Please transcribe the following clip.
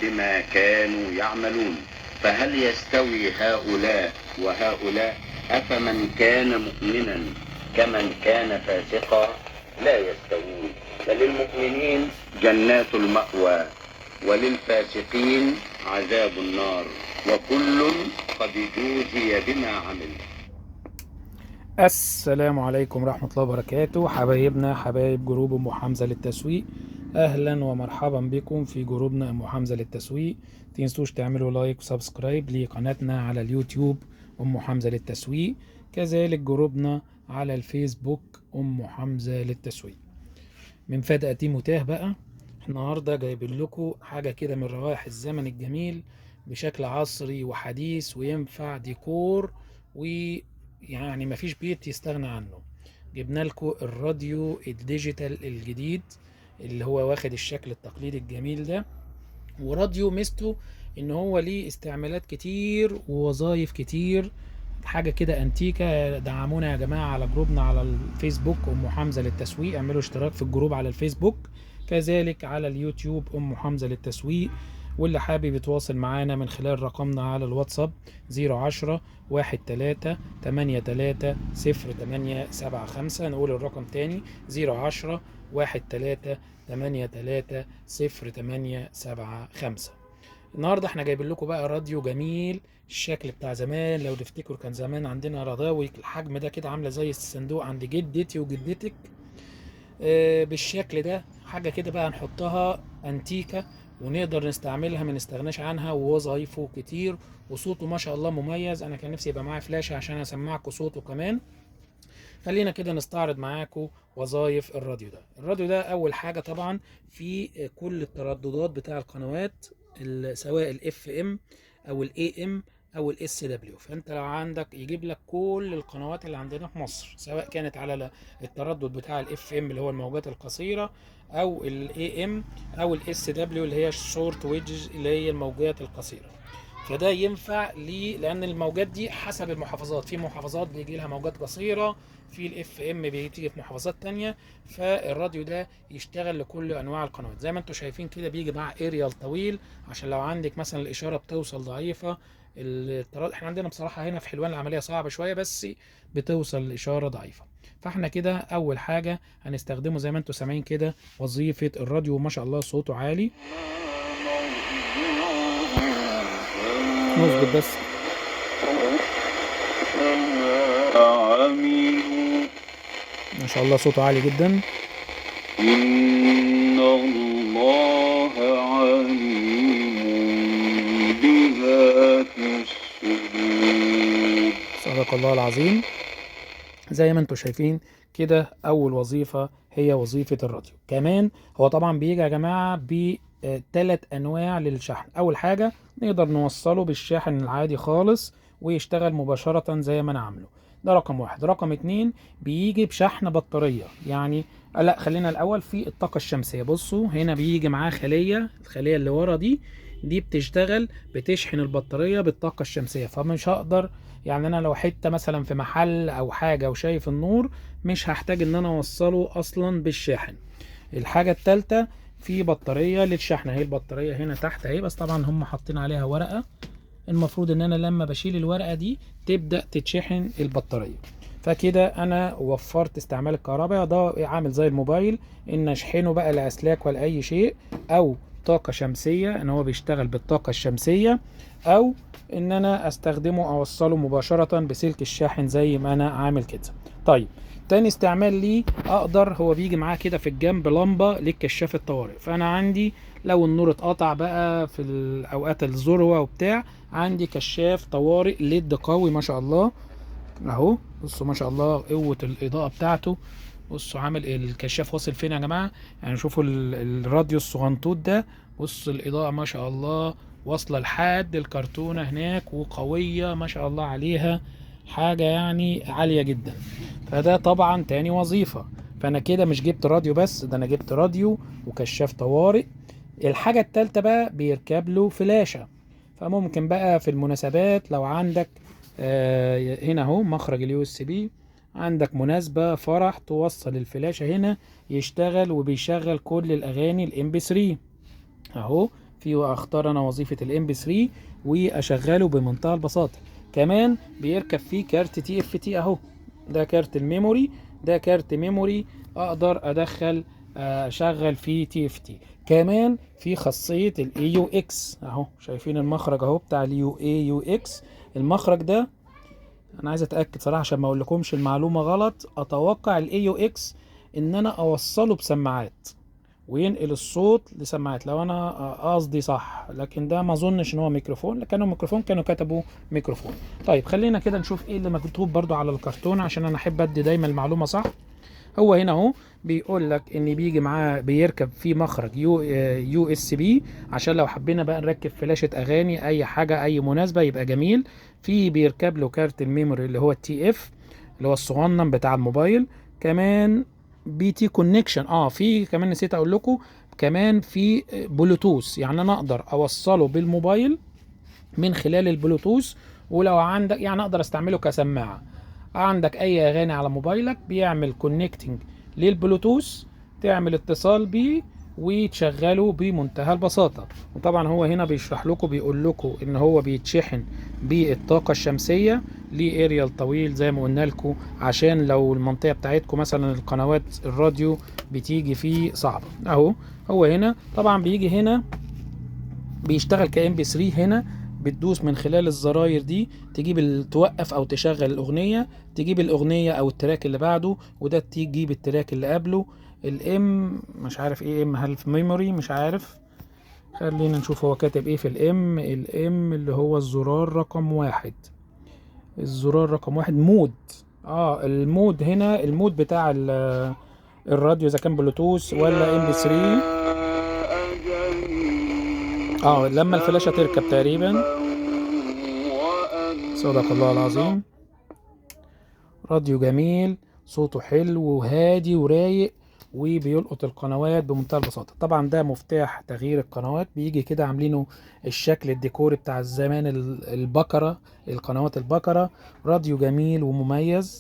بما كانوا يعملون. فهل يستوي هؤلاء وهؤلاء؟ أفمن كان مؤمنا كمن كان فاسقا؟ لا يستوون. فللمؤمنين جنات المأوى وللفاسقين عذاب النار، وكل قد جوزي بما عمل. السلام عليكم ورحمة الله وبركاته. حبايبنا حبايب جروب أم حمزة للتسويق، أهلا ومرحبا بكم في جروبنا أم حمزة للتسويق. تنسوش تعملوا like و subscribe لقناتنا على اليوتيوب أم حمزة للتسويق، كذلك جروبنا على الفيسبوك أم حمزة للتسويق. من فدأة متاه بقى، النهارده جايبين لكم حاجة كده من روائح الزمن الجميل بشكل عصري وحديث وينفع ديكور، ويعني مفيش بيت يستغنى عنه. جبنا لكم الراديو ال digital الجديد اللي هو واخد الشكل التقليدي الجميل ده، وراديو ميزته ان هو ليه استعمالات كتير ووظايف كتير، حاجة كده انتيكة. دعمونا يا جماعة على جروبنا على الفيسبوك ام حمزة للتسويق، اعملوا اشتراك في الجروب على الفيسبوك، كذلك على اليوتيوب ام حمزة للتسويق. واللي حابب يتواصل معانا من خلال رقمنا على الواتساب 010 13 83 0875. نقول الرقم تاني 010 13 83 0875. النهارده احنا جايبين لكم بقى راديو جميل الشكل بتاع زمان. لو تفتكروا كان زمان عندنا رضاوي الحجم ده كده، عامله زي الصندوق عند جدتي وجدتك، بالشكل ده. حاجة كده بقى نحطها انتيكه ونقدر نستعملها ما نستغناش عنها، ووظايفه كتير وصوته ما شاء الله مميز. انا كان نفسي يبقى معايا فلاشه عشان اسمعكم صوته كمان. خلينا كده نستعرض معاكم وظايف الراديو ده. الراديو ده اول حاجة طبعا في كل الترددات بتاع القنوات، سواء ال FM او ال AM او ال SW. فانت لو عندك يجيب لك كل القنوات اللي عندنا في مصر، سواء كانت على التردد بتاع ال FM اللي هو الموجات القصيرة، او ال AM او ال SW اللي هي ال short waves اللي هي الموجات القصيرة. فده ينفع ليه؟ لان الموجات دي حسب المحافظات، في محافظات بيجي لها موجات قصيرة، في ال FM بتيجي في محافظات تانية. فالراديو ده يشتغل لكل انواع القنوات زي ما انتم شايفين كده. بيجي مع اريال طويل عشان لو عندك مثلا الاشارة بتوصل ضعيفة. احنا عندنا بصراحة هنا في حلوان العملية صعبة شوية، بس بتوصل الاشارة ضعيفة. فاحنا كده اول حاجة هنستخدمه زي ما انتم سامعين كده وظيفة الراديو، ما شاء الله صوته عالي. نظبط بس. ما شاء الله صوته عالي جدا. إن الله عليم بذات الصدور. صدق الله العظيم. زي ما انتم شايفين كده اول وظيفة هي وظيفة الراديو. كمان هو طبعا بيجي يا جماعة بثلاث انواع للشحن. اول حاجة نقدر نوصله بالشاحن العادي خالص ويشتغل مباشرة زي ما انا عامله، ده رقم واحد. رقم اتنين بيجي بشحن بطارية، يعني لا خلينا الاول في الطاقة الشمسية. بصوا هنا بيجي معاه خلية، الخلية اللي ورا دي بتشتغل بتشحن البطارية بالطاقة الشمسية. فمش هقدر يعني انا لو حتة مثلا في محل او حاجة وشايف النور مش هحتاج ان انا اوصله اصلا بالشاحن. الحاجة التالتة في بطارية للشحن، اهي البطارية هنا تحت اهي، بس طبعا هم حاطين عليها ورقة، المفروض ان انا لما بشيل الورقة دي تبدأ تتشحن البطارية. فكده انا وفرت استعمال الكهرباء. ده عامل زي الموبايل ان اشحنه بقى لا اسلاك ولا اي شيء، او طاقة شمسية ان هو بيشتغل بالطاقة الشمسية، او ان انا استخدمه اوصله مباشرة بسلك الشاحن زي ما انا عامل كده. طيب تاني استعمال ليه اقدر، هو بيجي معاه كده في الجنب لمبة للكشاف الطوارئ. فانا عندي لو النور اتقطع بقى في الاوقات الذروة وبتاع، عندي كشاف طوارئ ليد قوي ما شاء الله اهو. بصوا ما شاء الله قوة الاضاءة بتاعته. بصوا عامل الكشاف واصل فين يا جماعة، يعني شوفوا الراديو الصغنطوط ده، بصوا الاضاءة ما شاء الله واصلة لحد الكرتونة هناك، وقوية ما شاء الله عليها، حاجة يعني عالية جدا. فده طبعا تاني وظيفة. فانا كده مش جبت راديو بس، ده انا جبت راديو وكشاف طوارئ. الحاجة التالتة بقى بيركب له فلاشة، فممكن بقى في المناسبات لو عندك هنا اهو مخرج ال USB، عندك مناسبة فرح توصل الفلاشة هنا يشتغل، وبيشغل كل الاغاني ال MP3 اهو. في اختار انا وظيفة ال MP3 واشغله بمنتهى البساطة. كمان بيركب فيه كارت TFT اهو، ده كارت ال memory، ده كارت memory اقدر ادخل اشغل فيه TFT. كمان في خاصية ال AUX اهو، شايفين المخرج اهو بتاع ال U AUX. المخرج ده انا عايز اتاكد صراحة عشان ما اقول لكمش المعلومة غلط. اتوقع ال AUX ان انا اوصله بسماعات وينقل الصوت لسماعات، لو انا قصدي صح، لكن ده ما اظنش ان هو ميكروفون، لكنه ميكروفون كانوا كتبوا ميكروفون. طيب خلينا كده نشوف ايه اللي مكتوب برضو على الكرتون، عشان انا احب ادي دايما المعلومة صح. هو هنا اهو بيقول لك ان بيجي معاه بيركب فيه مخرج USB، عشان لو حبينا بقى نركب فلاشة اغاني اي حاجة اي مناسبة يبقى جميل. في بيركب له كارت ال memory اللي هو ال TF اللي هو الصغنن بتاع الموبايل. كمان BT connection، في كمان نسيت اقول لكم، كمان في بلوتوث، يعني انا اقدر اوصله بالموبايل من خلال البلوتوث، ولو عندك يعني اقدر استعمله كسماعه. عندك اي اغاني على موبايلك بيعمل connecting للبلوتوث، تعمل اتصال بيه وتشغله بمنتهى البساطة. وطبعا هو هنا بيشرح لكم، بيقول لكم ان هو بيتشحن بالطاقة الشمسية، ليه اريال طويل زي ما قلنا لكم، عشان لو المنطقة بتاعتكم مثلا القنوات الراديو بتيجي فيه صعبة. اهو هو هنا طبعا بيجي هنا بيشتغل ك MP3. هنا بتدوس من خلال الزراير دي تجيب توقف او تشغل الاغنية، تجيب الاغنية او ال track اللي بعده، وده تجيب ال track اللي قبله. ال M مش عارف ايه M، هل في memory مش عارف، خلينا نشوف هو كاتب ايه في ال M. ال M اللي هو الزرار رقم 1، الزرار رقم 1 mode. ال mode هنا، ال mode بتاع الراديو اذا كان بلوتوث ولا MP3. لما الفلاشة تركب تقريبا. صدق الله العظيم. راديو جميل، صوته حلو وهادي ورايق، وبيلقط القنوات بمنتهى البساطة. طبعا ده مفتاح تغيير القنوات، بيجي كده عاملينه الشكل الديكوري بتاع الزمان البكرة، القنوات البكرة. راديو جميل ومميز.